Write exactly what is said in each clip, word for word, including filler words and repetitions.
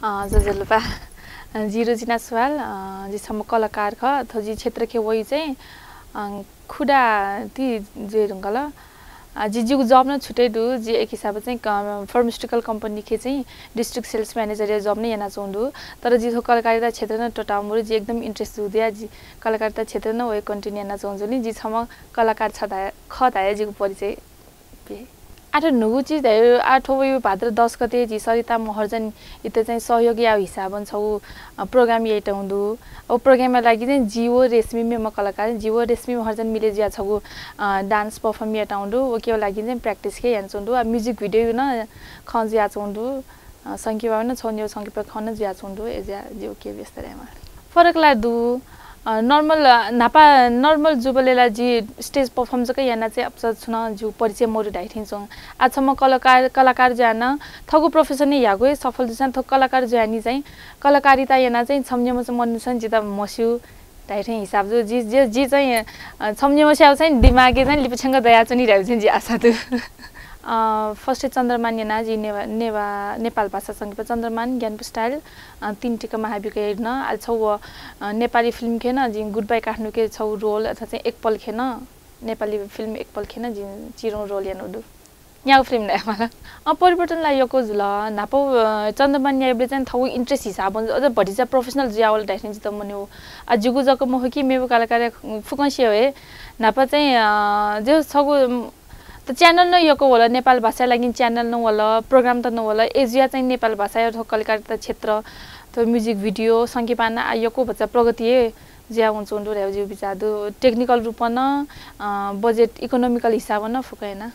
अ, ज्वजलपा। अ, जि रुजिना सुवाल, अ, जि छम्ह कलाकार खः। थ्व जि क्षेत्रखे वइ चाहिँ, अ, खुदा ति जुइ धुंकल। अ, जि, जिगु job नं छुट्टै दु। जि एक हिसाबं चाहिँ क-, pharmaceutical company खे चाहिँ district sales manager या job नं यानाच्वं दु। तर जि थ्व कलाकारिता क्षेत्र नं त्वःताः मरु। जि एकदम interest जू दया। जि कलाकारिता क्षेत्र नं वइ continue यानाच्वं जुलिं जि छम्ह कलाकार छ धाये, खः धाये जिगु परिचय। आः थ्व न्हूगु चिज धाये, आः थ्व वइ भाद्र दस गते जि सरिता महर्जन इत चाहिँ सहयोग या हिसाबं छगू, अ, program याइतौं दु। व program या लागि चाहिँ जि व रेशमी मेम्ह कलाकार, जि व रेशमी महर्जन मिले जुया छगू, अ, dance perform याइतौं दु। व के लागि चाहिँ practice के यानाच्वं दु। अ, music video नं खँ जुयाच्वं दु। अ, संकिपा नं छौ न्यौ संकिपा खँ नं जुयाच्वं दु। ए ज्या, जि व के व्यस्त रहेमा। फरक ला दु। अ, normal, अ, न्हापा normal जुबलय् ला जि stage perform जक याना चाहिँ अप्सर छुन जु परिचय मरु धाइथिं च्वं। आ छम्ह कलाकार, कलाकार जुयाना थगु profession यागु हे सफल जुसां थगु कलाकार जुयानि चाहिँ कलाकारिता याना चाहिँ छम्ह न्यम्ह चाहिँ मनुसन जिता मस्यू धाइथिं हिसाब जु। जि, जि, जि चाहिँ, अ, छम्ह न्यम्ह स्याउ चाहिँ दिमागे चाहिँ लिपछ्यंग दया चाहिँ नि धाइ चाहिँ जि आशा दु। अ, first चन्द्रमान याना जि नेवा, नेवा, नेपाल भाषा संकिपा चन्द्रमान, ज्ञानपु style, अ, तीन टिका महाविक याइदु न। आ छौ व, अ, नेपाली film खे न जि Goodbye काठमाडौं के छौ role अथवा चाहिँ एक पल खे न, नेपाली film एक पल खे न जि चिरौं role यानु दु। न्याउ film नाय मला। अ, परिवर्तन ला यक्व जुल। न्हापौ, अ, चन्द्रमान याइबले चाहिँ थौ interest हिसाबं अझ भतिचा professional जुयावल धाइथिं जित मन्यु। आ जिगु जक मखु कि मेबु कलाकार फुकं स्यू हे। न्हापा चाहिँ, अ, जे छगु त channel नं यक्व वल, नेपाल भाषा लागि channel नं वल, program त नं वल। ए जुया चाहिँ नेपाल भाषा या थ्व कलाकारिता क्षेत्र, थ्व music video, संकिपाना आ यक्व भचा प्रगति हे जुया वंच्वं दु धायु जिउ बिचार दु। Technical रूपं नं, अ, budget economical हिसाबं नं फुकं याना।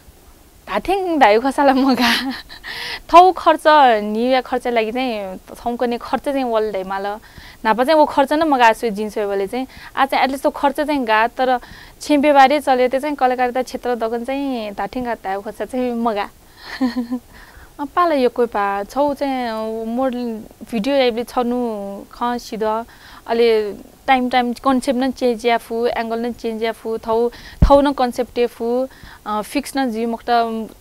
धाथें धायु खसा ला मगा। थौ खर्च, निया खर्च लागि चाहिँ थौंकने खर्च चाहिँ वल धाइ माल। न्हापा चाहिँ व खर्च नं मगा स्वे जिं स्वेबले चाहिँ। आ चाहिँ at least व खर्च चाहिँ गा, तर छें व्यवहारय् चले ते चाहिँ कलाकारिता क्षेत्र दकन चाहिँ धाथें गा धायु खसा चाहिँ मगा। अ, पाला यक्व पा, छौ चाहिँ, अ, मोर video याइबले छनु खँ सिद, अले time time concept नं change या फु, angle नं change या फु, थौ, थौ नं concept हे फु, अ, fix नं जुइ मखुत,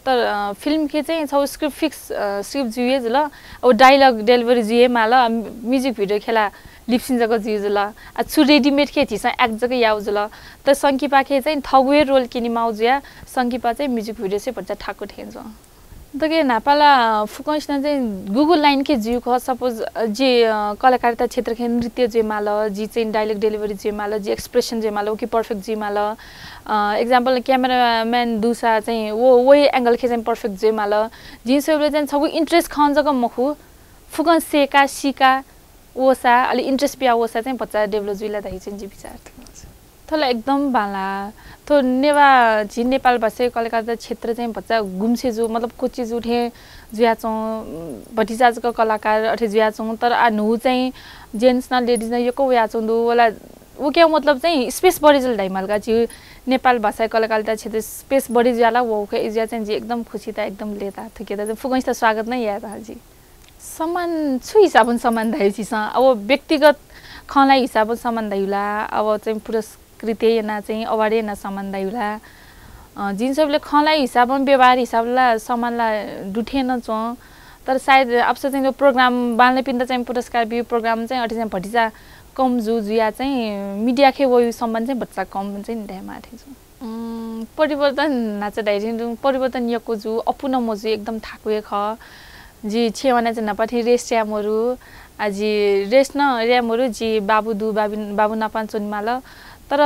तर, अ, film खे चाहिँ छौ script fix, अ, script जुइ हे जुल, अब dialogue delivery जुइ हे माल, अ, music video खेला lip sync जक जुइ जुल, आ छु readymade खे झीसं act जक याउ जुल, त संकिपा खे चाहिँ थगु हे role किनि माउ जुया, संकिपा चाहिँ music video से भचा ठाकु थें जुं। दके न्हापाला फुकंसिनं चाहिँ गुगु line के जुइ खः, suppose, अ, जि, अ, कलाकारिता क्षेत्र के नृत्य जुइ माल, जि चाहिँ dialogue delivery जुइ माल, जि expression जुइ माल, ओके perfect जुइ माल। अ, example cameraman दुसा चाहिँ वो, वही angle के चाहिँ perfect जुइ माल। जिं सोबले चाहिँ छगु interest खन जक मखु, फुकं सेका, सिका, वसा, अले interest पिया वसा चाहिँ भचा develop जुइला धाइ चाहिँ जि विचार। थला एकदम बाला। थ्व नेवा झी नेपाल भाषा कलाकारिता क्षेत्र चाहिँ भचा गुम्से जु, मतलब कोची जु थें जुयाचौं, भतिचा जक कलाकार अथे जुयाचौं, तर आ न्हू चाहिँ gents न ladies न यक्व वयाचौं दु, वला उके मतलब चाहिँ space बढी जुल धाइ मालका झी नेपाल भाषा कलाकारिता क्षेत्र space बढी जुयाला वखे जुया चाहिँ जि एकदम खुसी ता, एकदम लेता, थुके ता फुकंसित स्वागत न याता जि। सम्मान छु हिसाबं सम्मान धायु छिसं? अब व्यक्तिगत खँलाई हिसाबं सम्मान धायुला, अब चाहिँ पुरस्कृत याना चाहिँ award याना सम्मान धायुला। अ, जिन सबले खँलाई हिसाबं व्यवहार हिसाबला सम्मानला दुथे न च्वं। तर सायद अप्सर चाहिँ program बानले पिन्त चाहिँ पुरस्कार बियु program चाहिँ अथे चाहिँ भतिचा कम जु जुया चाहिँ media खे वयु सम्मान चाहिँ भतिचा कम चाहिँ ध्यान माथे छु। उम्, परिवर्तन नाचा धाइजिन दुं परिवर्तन यक्व जु, अपुन मजु एकदम थाकुए खः। जि छेवाना चाहिँ नपाथि rest या मरु। आ जि rest न या मरु, जि बाबु दु, बाबु, बाबु नापान चोनि माल। तर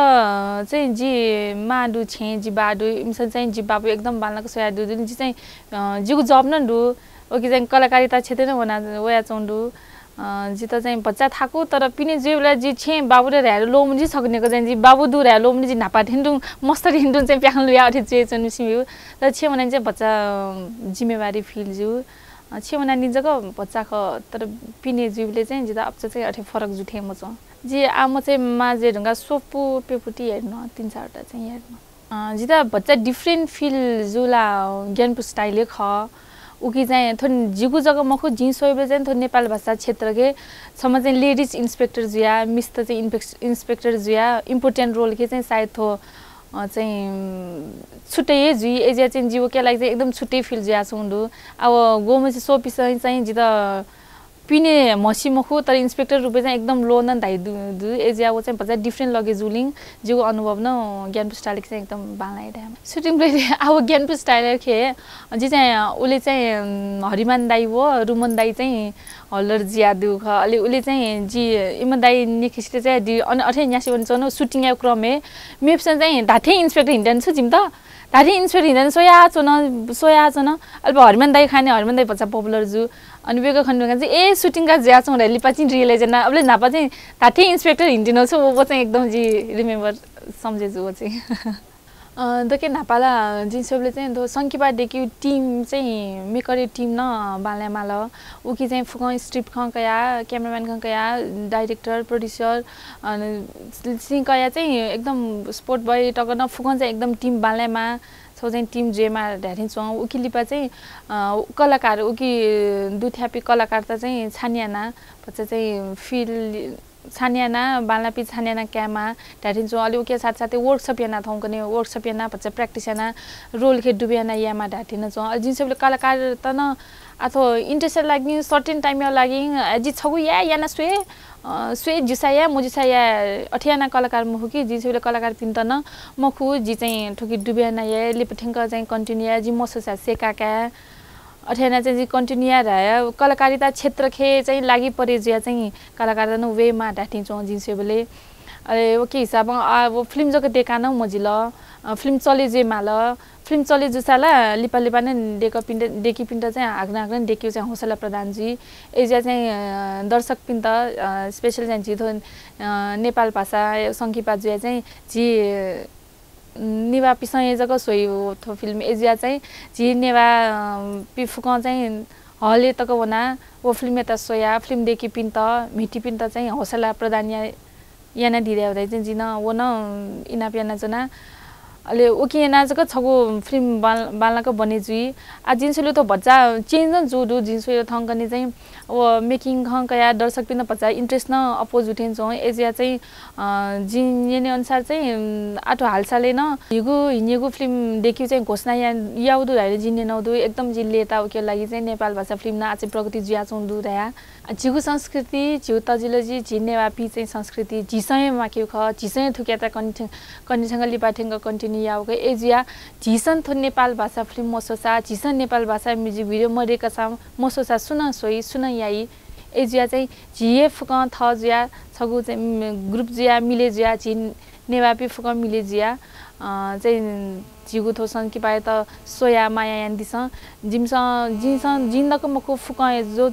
चाहिँ जि मा दु छे, जि बा दु, इमसन चाहिँ जि बाबु एकदम बालक सोया दु, दु, जि चाहिँ, अ, जिगु job न दु, ओके चाहिँ कलाकारिता क्षेत्र न वना, वया चौं दु। अ, जित चाहिँ भचा थाकु, तर पिने जुइबला जि छे बाबुरे ह्राय्‌लो लोमनि जि छकनेक चाहिँ जि बाबु दु ह्राय्‌लो लोमनि जि न्हापा थिन्दुं, मस्त थिन्दुं चाहिँ प्याखन लुया अथे जुए चनु सिमिउ। तर छे वना चाहिँ भचा, अ, जिम्मेवारी feel जु। अ, छे वना नि जक भचा ख, तर पिने जुइबले चाहिँ जित अप्च चाहिँ अथे फरक जुथे मचो। जि आम चाहिँ मा जे ढंगा सोपु पेपुटी हेर्न, तीन चारटा चाहिँ हेर्न। अ, जिता भचा different feel जुला ज्ञानपु style हे खः। उकी चाहिँ थो जिगु जक मखु, जिं सोइबे चाहिँ थो नेपाल भाषा क्षेत्र के छमा चाहिँ ladies inspector जुया, मिस्त चाहिँ inspec-, inspector जुया, important role के चाहिँ सायद थो, अ, चाहिँ छुट्टै हे जुइ, एजिया चाहिँ जिउ के लागि चाहिँ एकदम छुट्टै feel जुया छौं दु। अब गोमसी सोपिस चाहिँ जिता पिने म्हसी मखु, तर इन्स्पेक्टर रूपय् चाहिँ एकदम लो नं धाइ दु, दु। अय्‌जुया व चाहिँ भचा different लगे जुलिं जिगु अनुभव नं ज्ञानपुष्टाले चाहिँ एकदम बांलाइ धाये। Shooting play आ व ज्ञानपुष्टाले खे, जि चाहिँ उले चाहिँ, अम, हरिमान दाइ व रुमन दाइ चाहिँ हलर जिया दु ख। अले उले चाहिँ जि इमा दाइ निखिसित चाहिँ दि, अन अथे न्यासी वन चनु shooting या क्रमय् मेप्सन चाहिँ धाथे इन्स्पेक्टर हिँड्दैन छु जिम त। धाथे इन्स्पेक्टर हिँड्दैन सोया चन, सोया चन। अले हरिमान दाइ खाने, हरिमान दाइ भचा popular जु। अनि वेग खन चाहिँ ए shooting का जिया चौं रे लिपा चाहिँ realize ना। अबले नापा चाहिँ धाथे इन्स्पेक्टर हिँड्दिन छु, वो, वो चाहिँ एकदम जि remember सम्झे जु वो चाहिँ। अ, दके न्हापाला जिं स्वयेबलय् चाहिँ थ्व संकिपा देकिउ team चाहिँ मेकरे team नं बांलाये माल। उकी चाहिँ फुकं script खं कया, cameraman खं कया, director, producer, अ, सिं कया चाहिँ एकदम spot boy तक नं फुकं चाहिँ एकदम team बांलाये मा, छौ चाहिँ team जुये मा धाथिं च्वं। उकी लिपा चाहिँ, अ, कलाकार, उकी दुथ्यापी कलाकार त चाहिँ छानियाना, भचा चाहिँ feel छान्याना, बांलापि छान्याना कायेमा धाथिं च्वं। अले उके साथ साथै workshop याना थौंकने, workshop याना भचा practice याना, role खे डुबे याना यामा धाथिं च्वं। अले जिं स्वयेबलय् कलाकार त नं आथो interest लागि certain time या लागि, अ, जि छगू या, याना स्वये, अ, स्वये जुसा या, मजुसा या, अथे याना कलाकार मखु कि, जिं स्वयेबलय् कलाकारपिन्त नं मखु, जि चाहिँ थुकी डुबे याना या, लिपा थ्यंक चाहिँ continue या, जि मसोसा सेका काये। अथे याना चाहिँ जि continue या धाया, कलाकारिता क्षेत्र खे चाहिँ लागि परे जुया चाहिँ कलाकार नं वे मा धाथिं च्वं जिं स्वयेबलय्। अले उके हिसाबं, आ, वो film जक देका नं मजिल। अ, film चले जुये माल। Film चले जुसा ला लिपा लिपा नं देकपिन्त, देकिपिन्त चाहिँ हाकनं हाकनं देकिउ चाहिँ हौसला प्रदान जुइ। अय्‌जुया चाहिँ, अ, दर्शकपिन्त, अ, special चाहिँ झी थ्व, अ, नेपाल भाषा संकिपा जुया चाहिँ झी नेवाःपिसं हे जक स्वइ वो थ्व film। अय्‌जुया चाहिँ झी नेवाः, अ, पि फुकं चाहिँ hall य् तक वना वो film यात स्वया, film देकिपिन्त, म्हितीपिन्त चाहिँ हौसला प्रदान या-, यानादी धाये चाहिँ जिं नं वो नं इनाप यानाच्वना। अले उके याना जक छगू film बां-, बांलाक बने जुइ। आ, जिं स्वयेबलय् थ्व भचा change नं जू दु, जिं स्वयेबलय् थौंकने चाहिँ वो making खं कया दर्शकपिन्त भचा interest नं अप्वः जू थें च्वं। अय्‌जुया चाहिँ अ, जिं न्यने अनुसार चाहिँ, उम्, आथो हालसालय् नं हिगु, हिनिगु film देकिउ चाहिँ घोषणा या-, याउ दु धाइले जिं न्यनाउ दु। एकदम जिं लेता उके लागि चाहिँ नेपाल भाषा film नं आः चाहिँ प्रगति जुयाच्वं दु धया। अ, झीगु संस्कृति, झीगु तजिलजि, झी नेवाःपि चाहिँ संस्कृति, झीसं हे माकिउ खः, झीसं हे थुकियात कन्ठे-, कन्ठे थ्यंक लिपा थ्यंक continue याउ खः। अय्‌जुया झीसं थ्व नेपाल भाषा film मसोसा, झीसं नेपाल भाषा music video मदेकसा मसोसा सुनं स्वइ, सुनं याइ। अय्‌जुया चाहिँ झी हे फुकं थः जुया, छगू चाहिँ, उम्, group जुया, मिले जुया, झी नेवाःपि फुकं मिले जुया, अ, चाहिँ झीगु थ्व संकिपायात स्वया माया यानादिसँ। जिमिसं, जिमिसं, जिं दक मखु फुकं हे जो,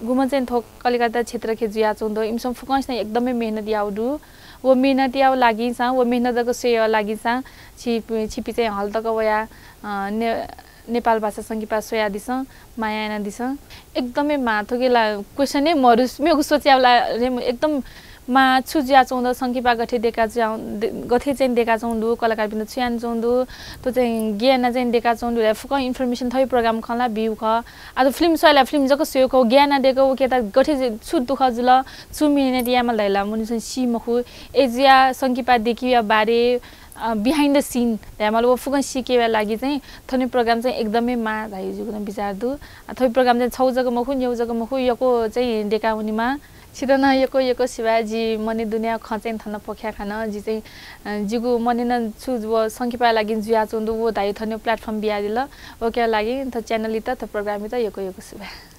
गुम्ह चाहिँ थ्व कलाकारिता क्षेत्र खे जुयाच्वं दु, इमिसं फुकंसिनं एकदमै मेहनत याउ दु। वो मेहनत याउ लागिसां, वो मेहनत दक स्वया लागिसां, छि, छिपि चाहिँ hall तक वया, अ, ने-, नेपाल भाषा संकिपा स्वयादिसँ, माया यानादिसँ। एकदमै मा, थुके ला question हे मरु, मेगु सोच्याउ ला, एकदम मा, छु जुयाच्वं दु, संकिपा गथे देका जुया, दे-, गथे चाहिँ देकाच्वं दु, कलाकारपिन्त छु यानाच्वं दु, थ्व चाहिँ गे याना चाहिँ देकाच्वं दु, फुकं information थ्व program खँ ला बिउ खः। आ, थ्व film स्वया ला film जक स्वयेउ खः, गे याना देक उकेत गथे छु दुःख जुल, छु मेहनत याये माल धाइ ला, मनूसं सी मखु। अय्‌जुया संकिपा देकिउया बारे, अ, behind the scene धाये माल, वो फुकं सीकेया लागि चाहिँ थ्व program चाहिँ एकदमै मा धाइ जिगु नं विचार दु। आ, थ्व program चाहिँ छौ जक मखु, न्यौ जक मखु, यक्व चाहिँ देका वनेमा। छित नं यक्व यक्व सुभाय्, जि मनय् दुनेया खँ चाहिँ थन पोख्या खान। जि चाहिँ, अ, जिगु मनय् नं छु वो संकिपाया लागि जुयाच्वं दु, वो धाइ थन platform बियादिल। उकेया लागि थ्व channel यात, थ्व program यात यक्व यक्व सुभाय्।